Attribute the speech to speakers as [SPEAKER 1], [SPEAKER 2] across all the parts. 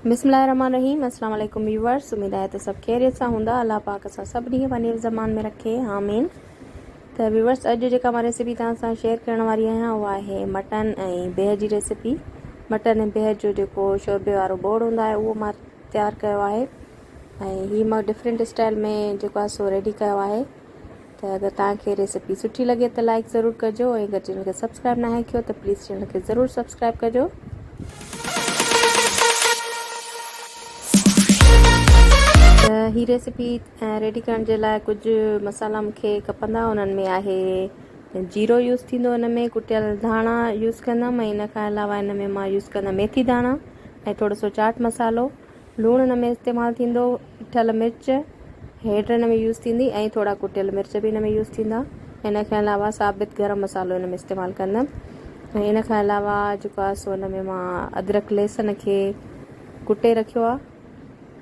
[SPEAKER 1] بسم الله الرحمن الرحيم السلام عليڪم ويورس اميد آهي ته سڀ خيريت سان هوندا الله پاڪ اسان سڀني کي پنهنجي زمان ۾ رکي آمين ته ويورس اڄ جيڪا مان ريسيپي توهان سان شيئر ڪرڻ واري آهيان اها آهي مٽن ۽ بيهه جي ريسيپي مٽن ۽ بيهه جو جيڪو شوربي وارو ٻوڙ هوندو آهي اهو مان تيار ڪيو آهي ۽ هي مان ڊفرنٽ اسٽائل ۾ جيڪو آهي سو ريڊي ڪيو آهي ته اگر توهان کي ريسيپي سٺي لڳي ته لائڪ ضرور ڪجو ۽ اگر چينل کي سبسڪرائب ناهي ڪيو ته پليز چينل کي ضرور سبسڪرائب ڪجو. ته هي ريسيپي ريڊي ڪرڻ جي لاء ڪجهه مصالحا مون کي کپندا انهن ۾ آهي جيرو يوز ٿيندو ان ۾ ڪٽيل ڌاڻا يوز ڪندم ۽ ان کان علاوه ان ۾ مان يوز ڪندم ميٿي ڌاڻا ۽ ٿورو سو چاٽ مصالحو لوڻ ان ۾ استعمال ٿيندو، پيٺل مرچ، هيڊ ان ۾ يوز ٿيندي ۽ ٿورا ڪٽيل مرچ به ان ۾ يوز ٿيندا. ان کان علاوه ثابت گرم مصالحو ان ۾ استعمال ڪندم ۽ ان کان علاوه جيڪو آهي سو ان ۾ مان ادرڪ لهسن کي ڪٽي رکيو آهي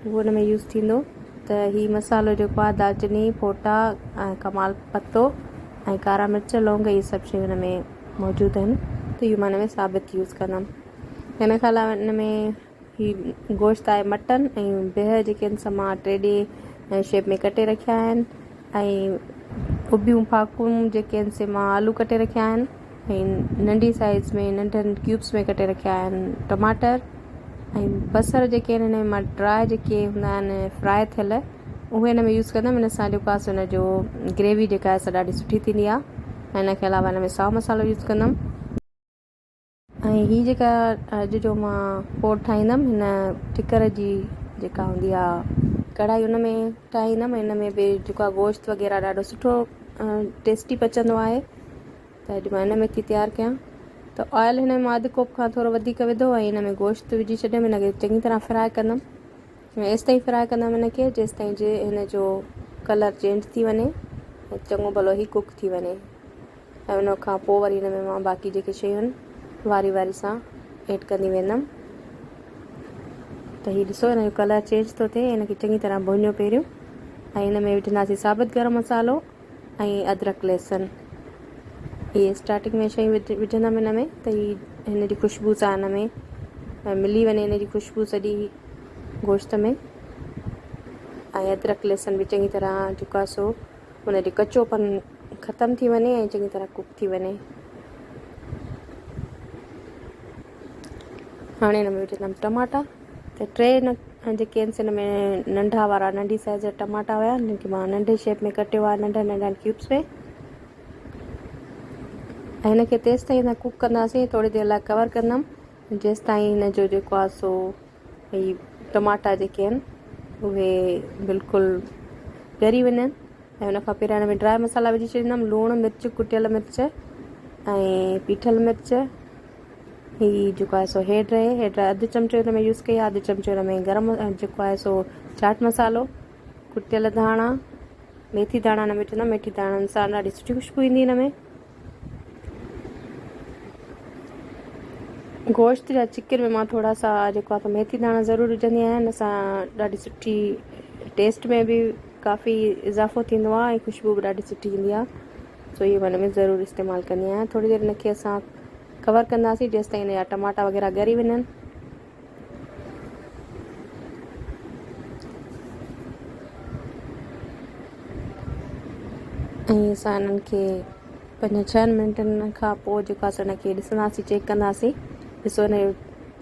[SPEAKER 1] اهو ان ۾ يوز ٿيندو ته هي مصالحو جيڪو آهي دالچيني ڦوٽا ۽ ڪمال پتو ۽ ڪارا مرچ لونگ اهي سڀ شيون ان ۾ موجود آهن ته اهو مان ان ۾ ثابت يوز ڪندم ان کان علاوه ان ۾ هي گوشت آهي مٽن ۽ بيهه جيڪي آهن سو مان ٽيڏي شيپ ۾ ڪٽي رکيا آهن ۽ اڀيون ڦاڪون جيڪي آهن سي مان آلو ڪٽي رکيا آهن ۽ ننڍي سائيز ۾ ننڍن ڪيوبس ۾ ڪٽي رکيا آهن ٽماٽر ۽ بصر جيڪي آهن هن ۾ مان ڊرائي جيڪي هوندا آهن فرائي ٿيل اهي هن ۾ يوز ڪندم ان سان جيڪو آهي سو هن جو گريوي جيڪا آهي سا ڏاڍي سٺي ٿيندي آهي ۽ ان کي علاوه هن ۾ سائو مصالحو يوز ڪندم. ۽ هي جيڪا اڄ جو مان پوٽ ٺاهيندم هن ٺڪر جي جيڪا هوندي آ ڪڙهائي ان ۾ ٺاهيندم ان ۾ به جيڪو آ گوشت وغيره ڏاڍو سٺو ٽيسٽي پچندو آهي ته اڄ مان ان ۾ ٿي تيار ڪيان ته آئل هن مان اڌ ڪوپ کان ٿورو وڌيڪ وڌو ۽ ان ۾ گوشت وجهي ڇڏيم هن کي چڱي طرح فرائي ڪندم ايستائين فرائي ڪندم هن کي جيستائين جي هن جو ڪلر چينج ٿي وڃي چڱو ڀلو هي ڪوڪ ٿي وڃي ۽ ان کان پوء وري ان ۾ مان باقي جيڪي شيون آهن واري واري سان ايڊ ڪندي ويندم ته هي ڏسو ان جو ڪلر چينج ٿو ٿئي ان کي چڱي طرح ڀڃو پهريون ۽ ان ۾ وجهنداسين ثابت گرم مصالحو ۽ ادرڪ لهسن هي اسٽارٽنگ ۾ شيون وجهندم ان ۾ ته هي هن جي خوشبو سان ان ۾ ملي وڃي ان جي خوشبو سڄي گوشت ۾ ۽ ادرڪ لهسن به چڱي طرح جيڪو آهي سو ان جو ڪچو پن ختم ٿي وڃي ۽ چڱي طرح ڪوڪ ٿي وڃي. هاڻي هن ۾ وجهندم ٽماٽا ته ٽي جيڪي آهن سي هن ۾ ننڍا وارا ننڍي سائيز جا ٽماٽا هيا جن کي مان ننڍي شيپ ۾ ڪٽيو آهي ننڍن ننڍن ڪيوبس ۾ ۽ هن کي تيستائين اسان ڪوڪ ڪنداسين ٿوري دير لاء ڪور ڪندم جيستائين هن جو جيڪو آهي سو هي ٽماٽا جيڪي آهن اهي بلڪل ڳري وڃن ۽ ان کان پهريان هن ۾ ڊرائي مصالحا وجهي ڇڏيندم لوڻ مرچ ڪٽيل مرچ ۽ پيٺل مرچ هي جيڪو آهي سو هيڊ رهي هيڊ اڌ چمچو هن ۾ يوز ڪئي آهي اڌ چمچو هن ۾ گرم جيڪو آهي سو چاٽ مصالحو ڪٽيل ڌاڻا ميٿي ڌاڻا هن ۾ وجهندم ميٿي ڌاڻن سان ڏاڍي سٺي خوشبو ايندي هن ۾ گوشت يا چڪن ۾ مان ٿورا سا جيڪو آهي ميٿي داڻا ضرور وجهندي آهيان ان سان ڏاڍي سٺي ٽيسٽ ۾ به ڪافي اضافو ٿيندو آهي ۽ خوشبو به ڏاڍي سٺي ايندي آهي سو اهو ان ۾ ضرور استعمال ڪندي آهيان ٿوري دير ان کي اسان ڪور ڪنداسين جيستائين ان جا ٽماٽا وغيره ڳري وڃن ۽ اسان انهن کي پنج ڇهن منٽن کان پوءِ جيڪو آهي سو ان کي ڏسنداسين چيڪ ڪنداسين ڏسو ان جو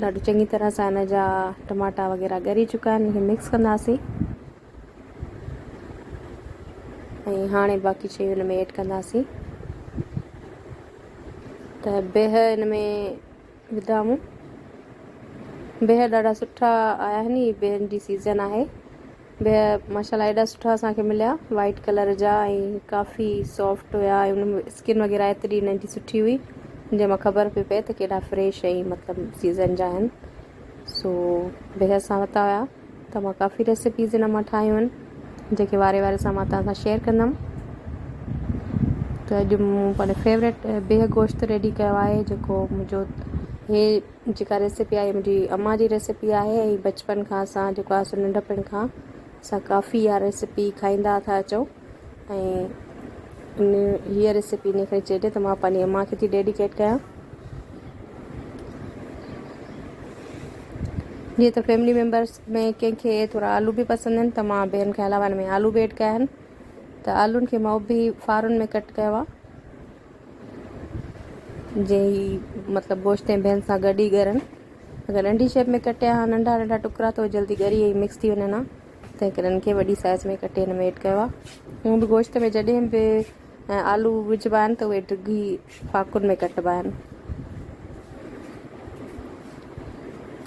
[SPEAKER 1] ڏاڍو چڱي طرح سان ان جا ٽماٽا وغيره ڳري چڪا آهن ان کي مڪس ڪنداسين ۽ هاڻي باقي شيون ان ۾ ايڊ ڪنداسين ته بيهه ان ۾ وڌا مون بيهه ڏاڍا سٺا آيا آهن هي بيهن جي سيزن آهي بيهه ماشاءالله ايڏا سٺا اسان کي مليا وائٽ ڪلر جا ۽ ڪافي سافٽ هيا ۽ ان ۾ اسڪن وغيره ايتري انهن جي سٺي هئي جنهن مان خبر پئي پئي ته ڪيڏا فريش ۽ مطلب سيزن جا آهن سو بيهه اسان ورتا هيا ته مان ڪافي ريسيپيز ان مان ٺاهيون آهن جيڪي واري واري سان مان توهان سان شيئر ڪندم ته اڄ مون پنهنجو فيوريٽ بيهه گوشت ريڊي ڪيو آهي جيڪو منهنجو هي جيڪا ريسيپي آهي منهنجي امان جي ريسيپي آهي ۽ بچپن کان اسان جيڪو آهي سو ننڍپڻ کان اسان ڪافي اها ريسيپي کائيندا ٿا اچون ۽ ان هيء ريسيپي ان ڪري چئجي ته مان پنهنجي امان کي ٿي ڊيڊيڪيٽ ڪيان. جيئن ته فيملي ميمبرس ۾ ڪنهن کي ٿورا آلو به پسند آهن ته مان بهن کان علاوه ان ۾ آلو به ايڊ ڪيا آهن ته آلون کي مان به فارن ۾ ڪٽ ڪيو آهي جي هي مطلب گوشت ۽ بهن سان گڏ ئي ڳرن اگر ننڍي شيپ ۾ ڪٽيا ها ننڍا ننڍا ٽڪرا ته جلدي ڳري ۽ مڪس ٿي وڃن ها تنهن ڪري ان کي وڏي سائز ۾ ڪٽي هن ۾ ايڊ ڪيو آهي هونء به گوشت ۾ جڏهن به ۽ آلو وجهبا آهن ته اهي ڊگهي ڦاڪن ۾ ڪٽبا آهن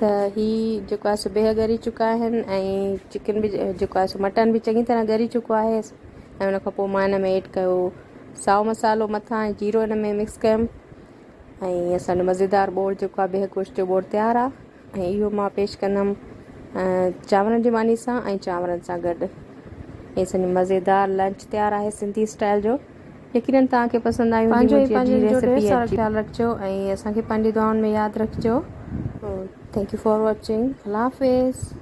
[SPEAKER 1] ته هي جيڪو آهي سو بيهه ڳري چڪا آهن ۽ چڪن به جيڪو آهي سو مٽن به چڱي طرح ڳري چڪو آهي ۽ ان کان پوء مان هن ۾ ايڊ ڪيو سائو مسالو مٿان ۽ جيرو هن ۾ مڪس ڪيم ۽ اسان جو مزيدار ٻوڙ جيڪو آهي بيهه گوشت جو ٻوڙ تيار آهي ۽ اهو مان پيش ڪندم چانورن جي ماني سان ۽ چانورن سان گڏ ۽ اسان جو مزيدار لنچ تيار آهي سنڌي اسٽائل جو يقينن توهان کي پسند آئي هوندي منهنجي اڄ جي ريسيپي ۽ خيال رکجو ۽ اسان کي پنهنجي دعائن ۾ ياد رکجو thank you for watching Allah Hafiz.